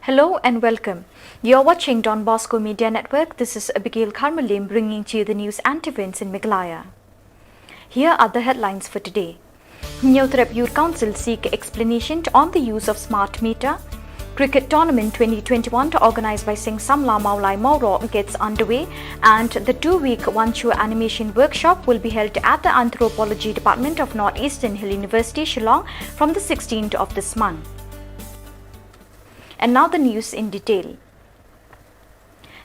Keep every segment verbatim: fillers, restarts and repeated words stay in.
Hello and welcome. You're watching Don Bosco Media Network. This is Abigail Kharmalim bringing to you the news and events in Meghalaya. Here are the headlines for today. Hynñiewtrep Youth Council seek explanation on the use of smart meter. Cricket tournament twenty twenty-one to organized by Seng Samla Mawlai Mawroh gets underway, and the two-week Wancho animation workshop will be held at the Anthropology Department of North Eastern Hill University, Shillong, from the sixteenth of this month. And now the news in detail.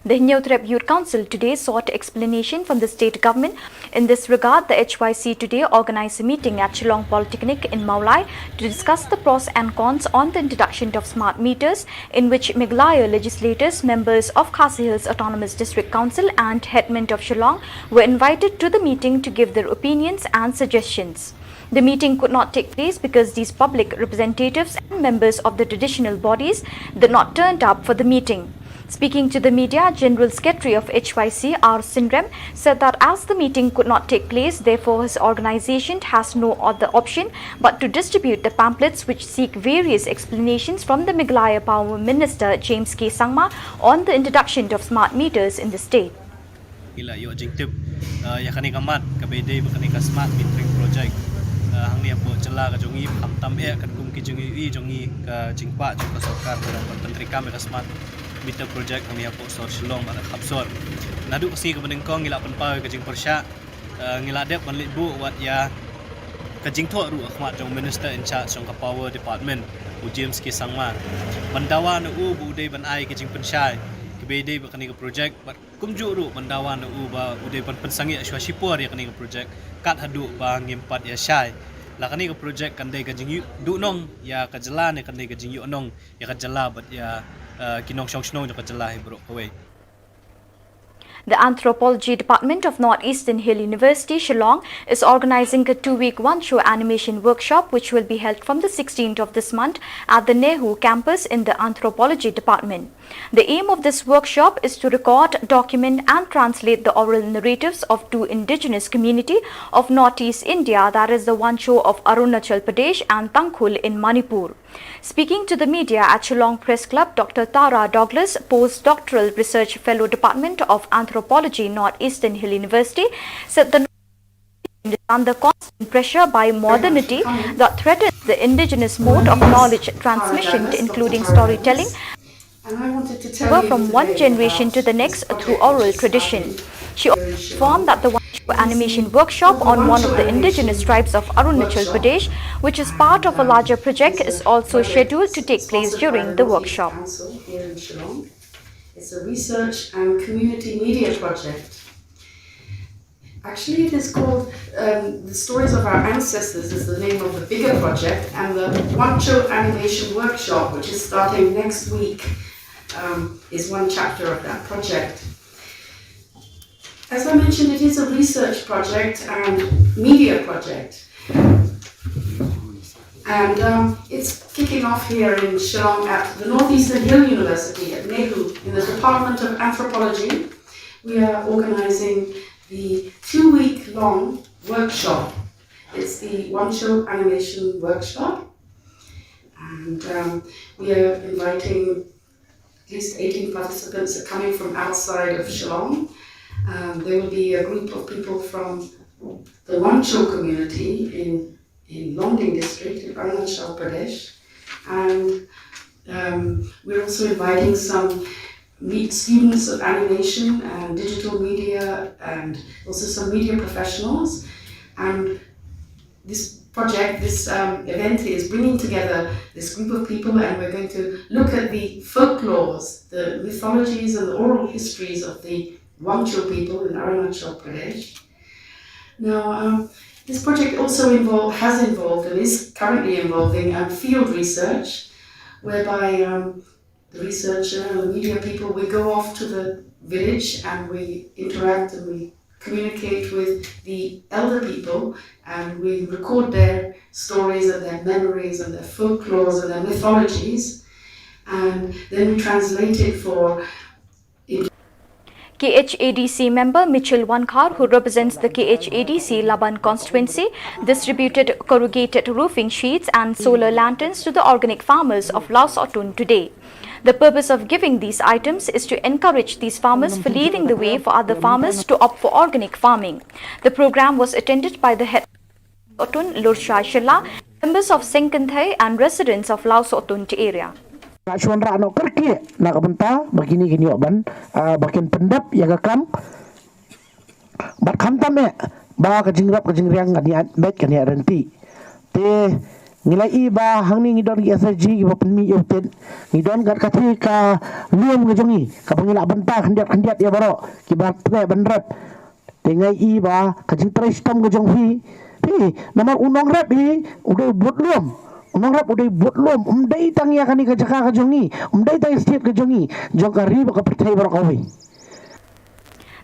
The Hynñiewtrep Youth Council today sought explanation from the state government. In this regard, the H Y C today organized a meeting at Shillong Polytechnic in Mawlai to discuss the pros and cons on the introduction of smart meters, in which Meghalaya legislators, members of Khasi Hills Autonomous District Council and Head Mint of Shillong were invited to the meeting to give their opinions and suggestions. The meeting could not take place because these public representatives and members of the traditional bodies did not turn up for the meeting. Speaking to the media, General Secretary of H Y C, R Synrem, said that as the meeting could not take place, therefore his organization has no other option but to distribute the pamphlets which seek various explanations from the Meghalaya Power Minister James K Sangma on the introduction of smart meters in the state. Ngi la ïoh jingtip, uh, ïa kane ka mat kaba ïadei bad kane ka smart metering project, uh, hangne hapoh jylla ka jong ngi, khamtam eh katkum ki jingïohi jong ngi, ka jingkwah jong ka sorkar ka dang ban pyntreikam ïa ka smart meter project hangne hapoh sor Shillong bad ha khap sor. Naduh ka sngi kaba nyngkong ngi la pynpaw ïa ka jingpyrshah, uh, ngi la dep ban leit buh wat ïa ka jingthoh ruh ha khmat jong u Minister in charge jong ka Power Department, u James K Sangma, ban dawa na u ba u dei ban ai ka jingpynshai kaba ïadei bad kane ka project, bad kumjuh ruh ban dawa na u ba u dei ban pynsangeh shuwa shipor ïa kane ka project kat haduh ba ngim pat ïa shai. La kane ka project kan dei ka jingïoh duhnong ïa ka jylla ne kan dei ka jingïohnong ïa ka jylla bad ïa, eh, ki nongshong shnong jong ka jylla hi baroh kawei. The Anthropology Department of North Eastern Hill University, Shillong, is organizing a two-week Wancho animation workshop which will be held from the sixteenth of this month at the NEHU campus in the Anthropology Department. The aim of this workshop is to record, document and translate the oral narratives of two indigenous community of Northeast India, that is the Wancho of Arunachal Pradesh and Tangkhul in Manipur. Speaking to the media at Shillong Press Club, Doctor Tara Douglas, Postdoctoral Research Fellow, Department of Anthropology, North Eastern Hill University, said the is under constant pressure by modernity that threatens the indigenous mode of knowledge transmission, including storytelling, from one generation to the next through oral tradition. She also informed that the Wancho animation workshop on one of the indigenous tribes of Arunachal Pradesh, which is part of a larger project, is also scheduled to take place during the workshop. It's a research and community media project. Actually, it is called, um, The Stories of Our Ancestors is the name of the bigger project, and the Wancho Animation Workshop, which is starting next week, um, is one chapter of that project. As I mentioned, it is a research project and media project. And, um, it's kicking off here in Shillong at the Northeastern Hill University at NEHU in the Department of Anthropology. We are organizing the two-week long workshop. It's the Wancho Animation Workshop. And, um, we are inviting at least eighteen participants are coming from outside of Shillong. Um, there will be a group of people from the Wancho community in, in Longding district in Arunachal Pradesh. And, um, we're also inviting some me-, students of animation and digital media and also some media professionals. And this project, this, um, event is bringing together this group of people, and we're going to look at the folklores, the mythologies and the oral histories of the Wancho people in Arunachal Pradesh. Now, um, this project also involve-, has involved and is currently involving, um, field research, whereby, um, the researcher and the media people, we go off to the village and we interact and we communicate with the elder people, and we record their stories and their memories and their folklores and their mythologies, and then we translate it for K H A D C member Mitchell Wankhar, who represents the K H A D C Laban constituency, distributed corrugated roofing sheets and solar lanterns to the organic farmers of Lausotun today. The purpose of giving these items is to encourage these farmers for leading the way for other farmers to opt for organic farming. The program was attended by the head Otun Lurshai Shylla, members of Seng Kynthei and residents of Lausotun area. Ka shwan rah noh kyrkieh na ka bynta ba kine kin ïoh ban, ah, ba kin pyndep ïa ka kam. Bad khamtam eh ba ka jingrep ka jingriang kan ïaid beit kan ïaid ryntih. Te ngi la i ba hangne ngi don ki S H G kiba pynmih ïa u tit. Ngi don kat ka thie ka lum ka jong ngi kaba ngi lah bynta khyndiat khyndiat ïa baroh kiba treh ban rep. Te nga i ba ka jingtrei shitom ka jong phi. Phi, namar u nongrep hi u dei u bud lum. U nongrep u dei u bud lum. Um dei tang ïa kane ka jaka ka jong ngi. Um dei tang ïa state ka jong ngi. Jong ka ri bad ka pyrthei baroh kawei.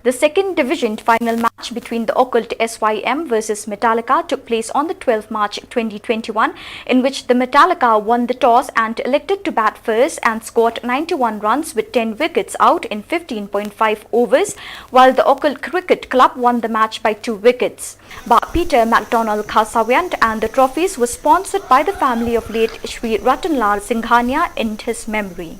The second division final match between the Occult S Y M versus Metallica took place on the twelfth March twenty twenty-one, in which the Metallica won the toss and elected to bat first and scored ninety-one runs with ten wickets out in fifteen point five overs, while the Occult Cricket Club won the match by two wickets. Bah Peter MacDonald Kharsawian and the trophies were sponsored by the family of late Shri Ratanlal Singhania in his memory.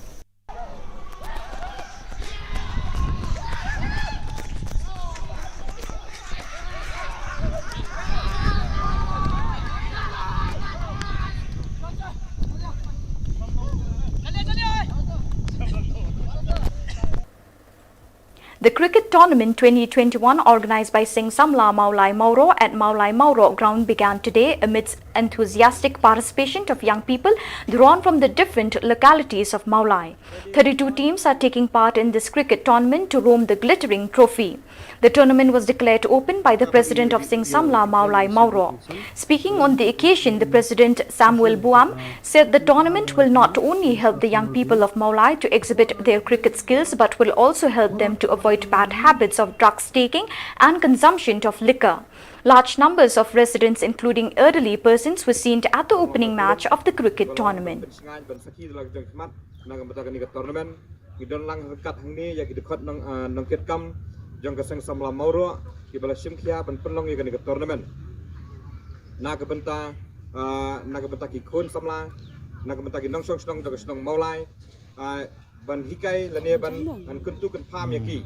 The cricket tournament twenty twenty-one, organized by Seng Samla Mawlai Mawroh at Mawlai Mawroh ground, began today amidst enthusiastic participation of young people drawn from the different localities of Mawlai. Thirty-two teams are taking part in this cricket tournament to roam the glittering trophy. The tournament was declared open by the president of Seng Samla Mawlai Mawroh. Speaking on the occasion, the president, Samuel Buam, said the tournament will not only help the young people of Mawlai to exhibit their cricket skills but will also help them to avoid bad habits of drugs taking and consumption of liquor. Large numbers of residents, including elderly persons, were seen at the opening match of the cricket tournament. Na ka bynta kane ka tournament ngi don lang ryngkat hangne ïa ki dkhot nong, ah, nongkitkam jong ka Seng Samla Mawroh kiba la shim khia ban pynlong ïa kane ka tournament. Na ka bynta, ah, na ka bynta ki khun samla, na ka bynta ki nongshong shnong jong ka shnong Mawlai, ah, ban hikai lane ban, ban kyntu kynpham ïa ki,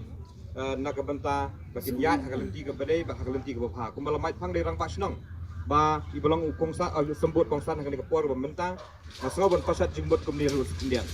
ah, na ka bynta ba kin ïaid ha ka lynti kaba dei bad ha ka lynti kaba bha. Kumba la mait phang dei rangbah shnong ba i ba long u kongsan, ah, u symbud kongsan ha kane ka por ba mynta. Nga sngew ban pashat jingmut kumne ruh khyndiat.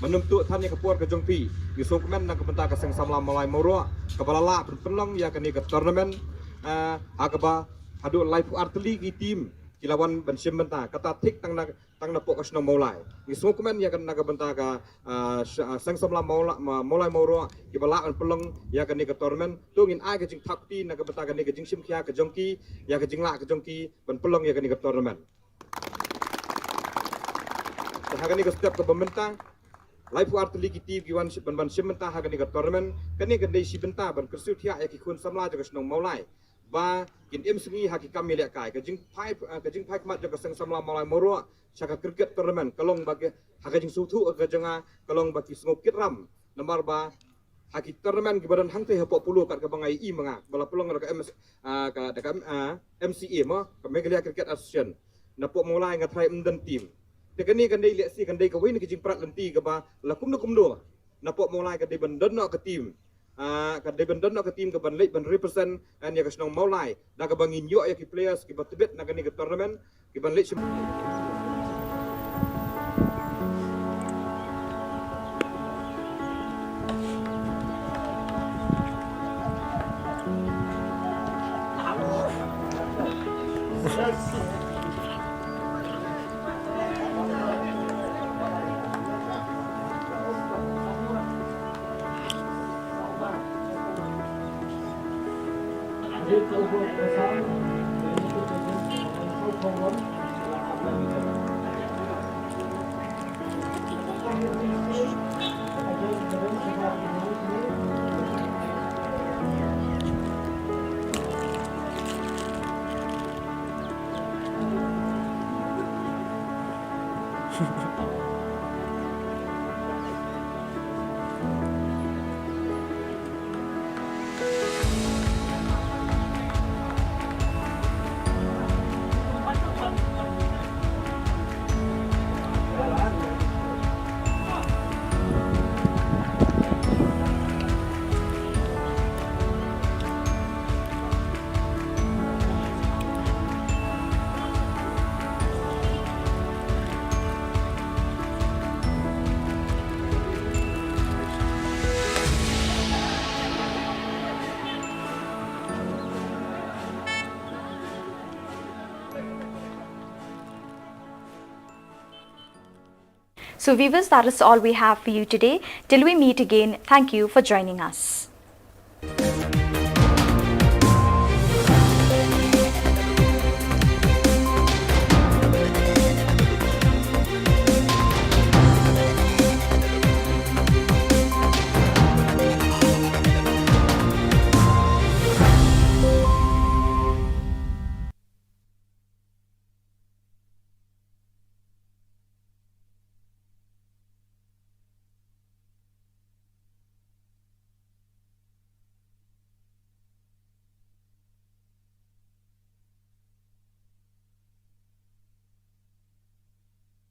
Ban ym tuh than ïa ka por ka jong phi, ngi sngewkmen na ka bynta ka Seng Samla Mawlai Mawroh kaba la lah ban pynlong ïa kane ka tournament, ah, ha kaba haduh laiphew ar tylli ki team ki la wan ban shim bynta, kata thik tang na, tang na poh ka shnong Mawlai. Ngi sngewkmen ïa ka na ka bynta ka, ah, sh-, ah, Seng Samla Mawla-, Ma-, Mawlai Mawroh kiba lah ban pynlong ïa kane ka tournament. To ngin ai ka jingthap kti na ka bynta kane ka jingshim khia ka jong ki ïa ka jinglah ka jong ki ban pynlong ïa kane ka tournament. Te ha kane ka step kaba mynta, laiphew ar tylli ki team ki wan shi-, ban, ban shim bynta ha kane ka tournament. Kane ka dei shi bynta ban kyrsiew thiah ïa ki khun samla jong ka shnong Mawlai ba kin im sngi ha ki kam ïalehkai. Ka jingphai, ah, ka jingphai khmat jong ka Seng Samla Mawlai Mawroh sha ka cricket tournament ka long ba ki, ha ka jingsngewthuh ka jong nga, ka long ba ki sngew kit ram. Namar ba ha ki tournament kiba don hangtei hapoh Polo, kat kaba nga ïohi ma nga, ba la pynlong da ka M S, ah, ka, da ka, ah, M C A mo, ka Meghalaya Cricket Association. Na poh Mawlai nga tharai ym don team. Te kane kan dei lehse kan dei kawei na ki jingprat lynti kaba la kumno kumno na poh Mawlai ka dei ban don noh ka team. Ah, ka dei ban don noh ka team kaban leit ban represent ïa ka shnong Mawlai. Da kaba ngin ïoh ïa ki players kiba tbit na kane ka tournament kiban leit shim. So viewers, that is all we have for you today. Till we meet again, thank you for joining us.